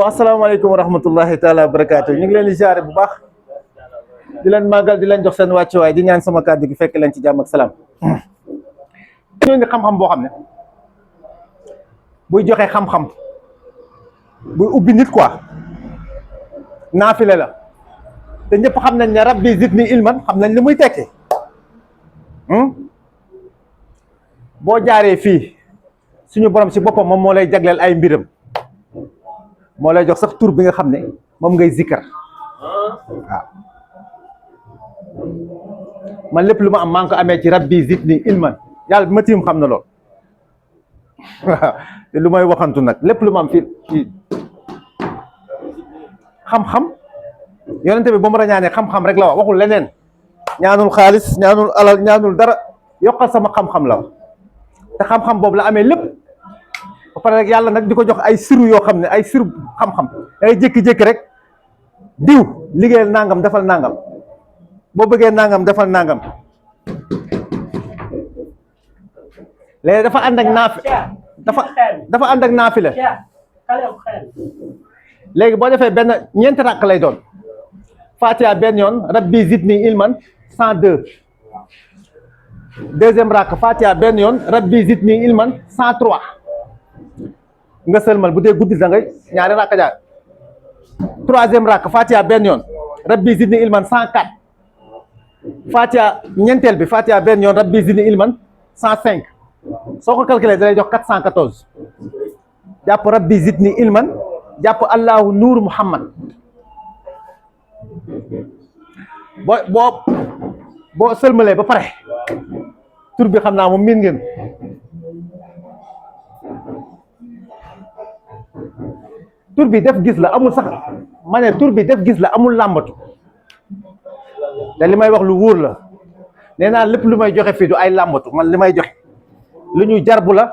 waaw asalaamaaleykum wa rahmatullahi taala wa barakaatu ñu ngi leen di jaare bu baax di leen màggal di leen jox seen wàccuwaay di ñaan sama kàddu gi fekk leen ci jàmm ak salaam. ñoo ngi xam-xam boo xam ne buy joxe xam-xam buy ubbi nit quoi naafile la te ñëpp xam nañ ne rabbi zidni ilman xam nañ li muy tekki boo jaaree fii suñu borom si boppam moom moo lay jagleel ay mbiram moo lay jox sax tur bi nga xam ne moom ngay zikkar waaw man lépp lu ma am maa ngi ko amee ci rabbi zidni ilman yàlla bi ma tiim xam na lool waaw te lu may waxantu nag lépp lu ma am fii xam-xam yonente bi ba mu rañaane xam-xam rek la wax waxul leneen ñaanul xaalis ñaanul alal ñaanul dara yokkal sama xam-xam la wax te xam-xam boobu la amee lépp ba pare rek yàlla nag di ko jox ay siru yoo xam ne ay siru xam-xam ay jékki-jékki rek diw liggéeyal nangam defal nangam boo bëggee nangam defal nangam léegi dafa ànd ak dafa ànd ak naafi la léegi boo defee benn ñeenti rakk lay doon Fatiha benn yoon rabbi zidni ilman 102 deuxième rakk Fatiha benn yoon rabbi zidni ilman 103 nga sëlmal bu dee guddi da ngay ñaari rakk jaar troisième rakk Fatiha benn yoon rabbi zidni ilman 104 Fatiha ñeenteel bi Fatiha benn yoon rabbi zidni ilman 105 soo ko calculé da lay jox 414 jàpp rabbi zidni ilman jàpp allahu nuur muhammad boo sëlmalee ba pare tur bi xam naa moom miin ngeen tur bi def gis la amul sax ma ne tur bi def gis la amul làmbatu te li may wax lu wóor la nee naa lépp lu may joxe fii du ay làmbatu man li may joxe lu ñuy jarbu la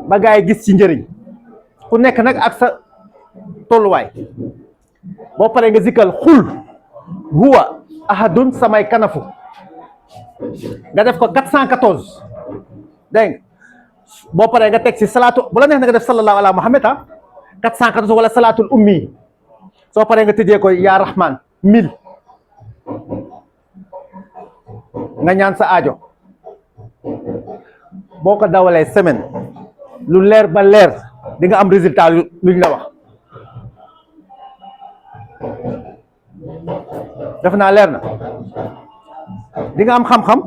ba gaa yi gis ci njëriñ ku nekk nag ak sa tolluwaay boo paree nga zikkal xul huwa ahadun samay kanafu nga def ko 414 dégg nga boo paree nga teg ci salaatu bu la neex na nga def sallallahu ala muhammad 414 wala salaatul ummi soo paree nga tëjee ko yaa rahman 1000 nga ñaan sa aajo boo ko dawalee semaine lu leer ba leer di nga am résultat luñ la wax def naa leer na di nga am xam-xam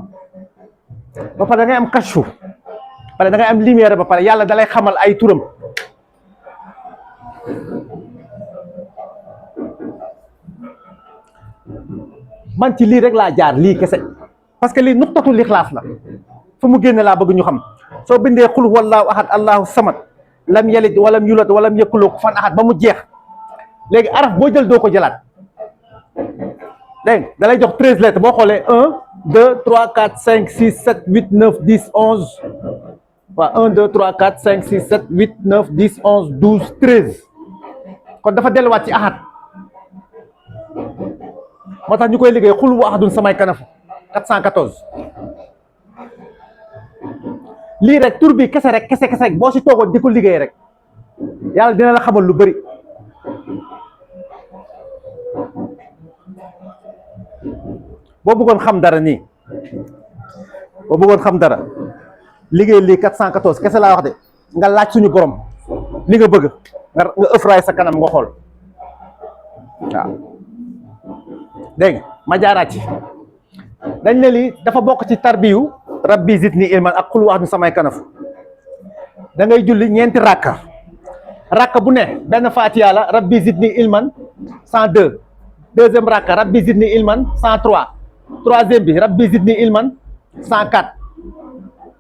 ba pare da ngay am kashfu pare da ngay am lumière ba pare yàlla dalay xamal ay turam man ci lii rek laa jaar lii kese parce que lii nuqtatul ixlaas la fu mu génne laa bëgg ñu xam soo bindee xul wallaahu ahad allahu samad lam yalid walam yulad walam yakul lahu kufuwan ahad ba mu jeex léegi araf boo jël doo ko jëlaat dégg nga da lay jox 13 lettres boo xoolee 1 2 3 4 5 6 7 8 9 10 11 waaw 1 2 3 4 5 6 7 8 9 10 11 12 13 kon dafa delluwaat ci ahad moo tax ñu koy liggéey xul wa ahadun samay kanafu 414 lii rek tur bi kese rek kese rek boo si toogoon di ko liggéey rek yàlla dina la xamal lu bëri boo bëggoon xam dara nii boo bëggoon xam dara liggéey lii 414 kese laa wax de nga laaj suñu borom li nga bëgg nga ëffraay sa kanam nga xool waaw dégg nga ma jaaraat ci dañ ne lii dafa bokk ci tarbiyu rabbi zidni ilman ak xul wax nu samay kanafu da ngay julli ñeenti rakka bu ne benn fatiha la rabbi zidni ilman 102 deuxième rakka rabbi zidni ilman 103 troisième bi rabbi zidni ilman 104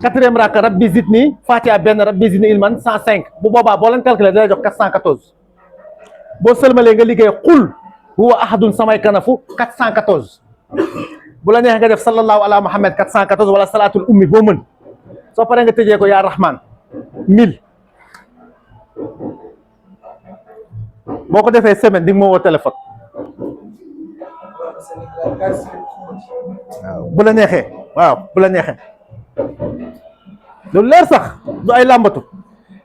quatrième rakka rabbi zidni fatiha benn rabbi zidni ilman 105 bu boobaa boo leen calculé da lay jox 414 boo sëlmalee nga liggéey xul huwa ahadun samay kanafu 414 bu la neex nga def sallallahu ala muhammad 414 wala salaatul ummi boo mën soo paree nga tëjee ko yaa rahman 1000 boo ko defee semaine di nga ma woo téléphone waaw bu la neexee waaw bu la neexee lu leer sax du ay làmbatu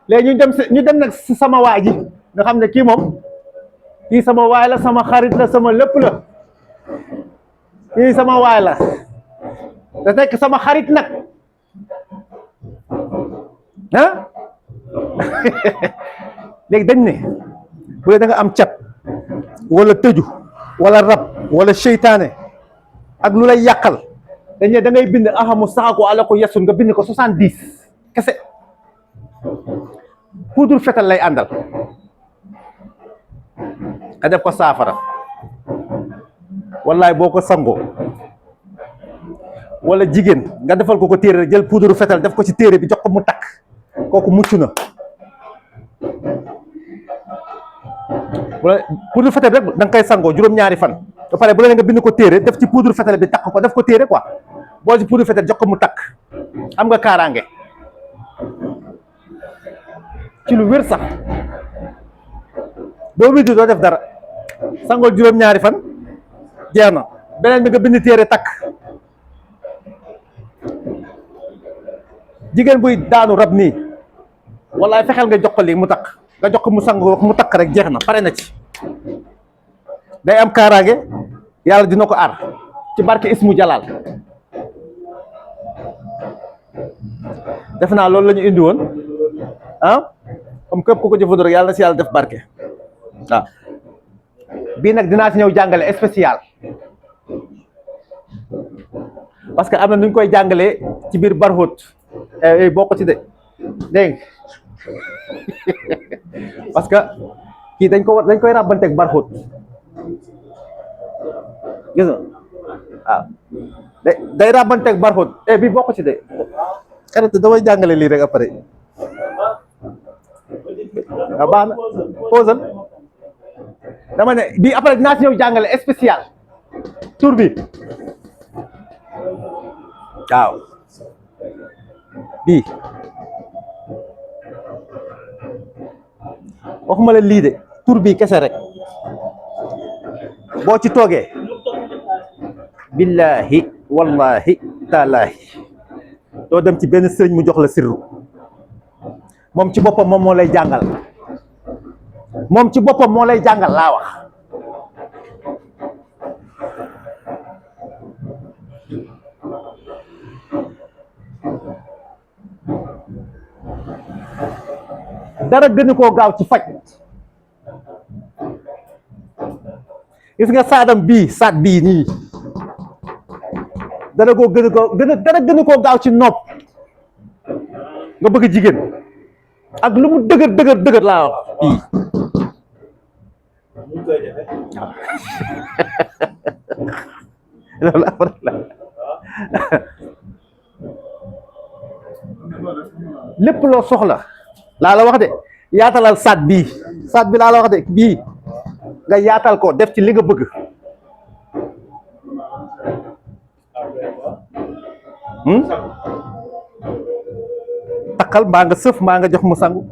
léegi ñu dem nag si sama waa ji nga xam ne kii moom kii sama waay la, sama xarit la, sama lépp la. kii sama waay la da nekk sama xarit nag ah léegi dañ ne bu dee da nga am cat wala tëju wala rab wala seytaane ak lu lay yàqal dañ ne da ngay bind ahamu saako ala ko yesun nga bind ko 70 kese. poudre fetal lay àndal nga def ko saafara wallaay boo ko sangoo wala jigéen nga defal ko téere jël poudre fetal def ko ci téere bi jox ko mu takk kooku mucc na. wala poudre fetal rek da nga koy sangoo juróom-ñaari fan ba pare bu la nga bind ko téere def ci poudre fetal bi takk ko def ko téere quoi boo ci poudre fetal jox ko mu takk am nga kaaraange ci lu wér sax boo wéddi doo def dara sangool juróom-ñaari fan jeex na. beneen bi nga bind téere takk. jigéen buy daanu rab nii wallaay fexeel nga jox ko lii mu takk nga jox ko mu sangu mu takk rek jeex na pare na ci. day am kaaraange yàlla dina ko aar ci barke ismu jalal. def naa loolu la ñu indi woon ah comme képp ku ko jëfandikoo rek yàlla na si yàlla def barke waaw. bii nag dinaa si ñëw jàngale spécial parce que am na nu ñu koy jàngalee ci biir barhut bokk ci de dégg parce que kii dañ koy ràbbanteeg barhut gis nga waaw day ràbbanteeg barhut bii bokk ci de xarit damay jàngale lii rek après waaw baax na posal dama ne bii après dinaa si ñëw jàngale spécial tur bi waaw bii waxuma la lii de tur bi kese rek boo ci toogee billahi wallahi taalaahi doo dem ci benn sëriñ mu jox la sirru moom ci boppam moom moo lay jàngal moom ci boppam moo lay jàngal laa wax dara gënu koo gaaw ci faj. gis nga saadam bii saat bii nii dara gënu koo gaaw ci nopp nga bëgg jigéen ak lu mu dëgër laa wax bii loolu après la lépp loo soxla laa la wax de yaatalal saat bi laa la wax de bii nga yaatal ko def ci li nga bëgg takkal mbaa nga sëf mbaa nga jox mu sangu.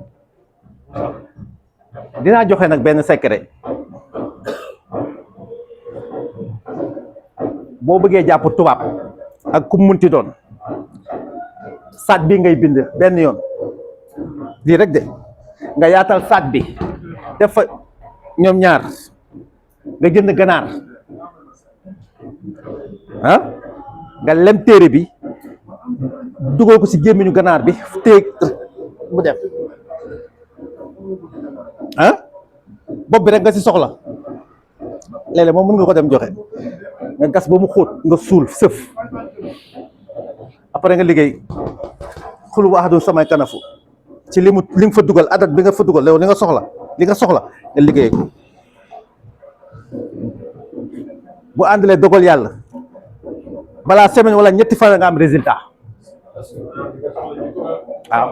dinaa joxe nag benn secret boo bëggee jàpp tubaab ak ku munti doon saat bi ngay bind benn yoon lii rek de nga yaatal saat bi def fa ñoom ñaar nga jënd ganaar nga lem téere bi dugal ko ci gémmiñu ganaar bi téeg mu def bopp bi rek nga ci soxla léeg-léeg moom mën nga ko dem joxe nga gas ba mu xóot nga suul sëf après nga liggéey xul waxadu samay kanafu ci li nga fa dugal adat bi nga fa dugal léegi li nga soxla nga liggéey ko bu àndalee dogal yàlla balaa semaine wala ñetti fan nga am résultat waaw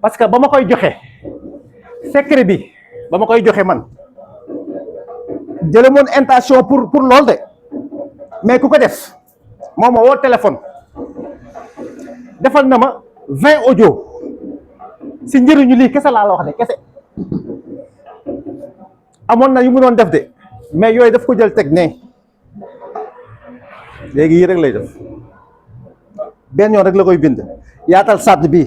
parce que ba ma koy joxe secret bi ba ma koy joxe man jële moon intention pour lool de mais ku ko def moom ma woo téléphone defal na ma 20 audio si njëriñu lii kese laa la wax de kese amoon na yu mu doon def de mais yooyu daf ko jël teg ne léegi yii rek lay def benn yoon rek la koy bind yaatal sàdd bi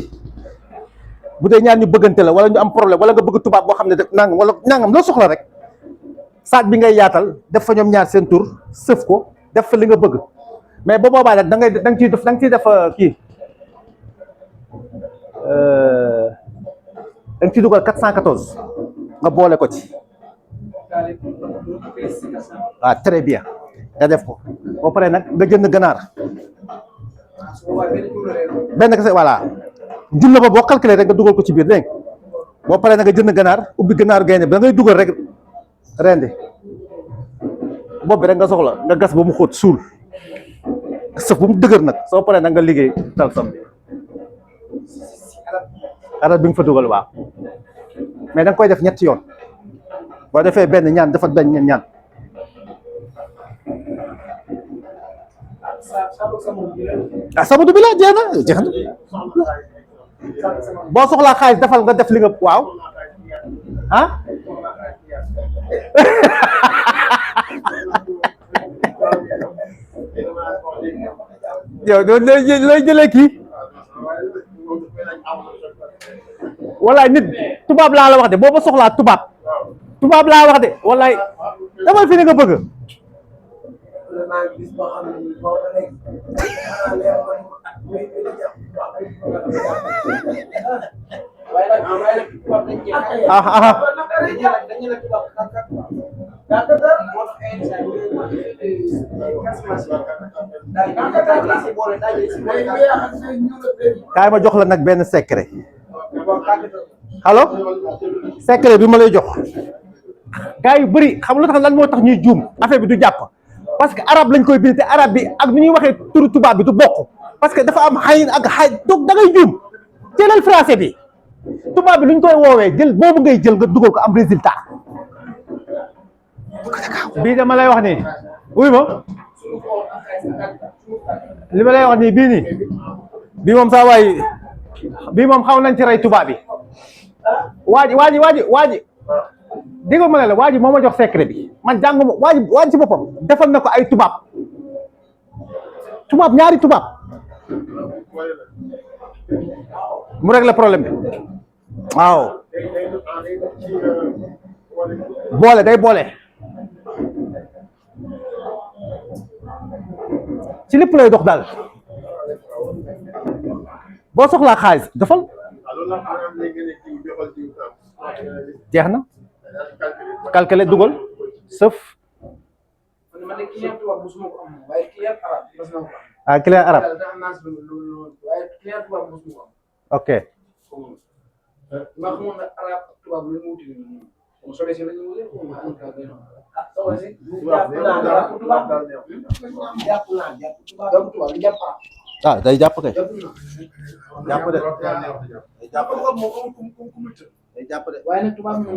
bu dee ñaar ñu bëggante la wala ñu am problème wala nga bëgg tubaab boo xam ne def nangam wala nangam loo soxla rek saag bi ngay yaatal def fa ñoom ñaar seen tur sëf ko def fa li nga bëgg mais ba boobaa nag da nga ciy def kii da nga ciy dugal 414 nga boole ko ci waaw très bien nga def ko boo paree nag nga jënd ganaar benn kese voilà junne ba boo calculé rek nga dugal ko ci biir dégg nga boo paree nag nga jënd ganaar ubbi ganaaru gaynde bi da ngay dugal rek rendi bopp bi rek nga soxla nga gas ba mu xóot suul sëf bu mu dëgër nag soo paree nag nga liggéey tal sam bi arab bi nga fa dugal waaw mais da nga koy def ñetti yoon boo defee benn ñaan defat benn ñaan sabatu bi la jeex na boo soxlaa xaalis defal nga def li nga waaw ah yow looy jëlee kii walaay nit tubaab laa la wax de boo ma soxlaa tubaab laa wax de walaay demal fi li nga bëgg kaay ma jox la nag benn secret allo secret bi ma lay jox gars yu bëri xam lu tax lan moo tax ñuy juum affaire bi du jàpp parce que arabe lañ koy bind te arabe bi ak ni ñuy waxee turu tubaab bi du bokk parce que dafa am xayin ak xay donc da ngay juum jëlal français bi tubaab bi lu ñu koy woowee jël boobu ngay jël nga dugal ko am résultat bii dama lay wax nii wuy ma li ma lay wax nii bii nii bii moom saa waay bii moom xaw nañ ci rey tubaab bi waa ji dégg ma ne la waa ji moo ma jox secret bi man jànguma waa ji ci boppam defal na ko ay tubaab ñaari tubaab mu régler problème bi waaw day boole ci lépp lay dox daal boo soxlaa xaalis defal jeex na calculer dugal sëf client arabe ok day jàpp kay jàpp de waaye nag tubaab moom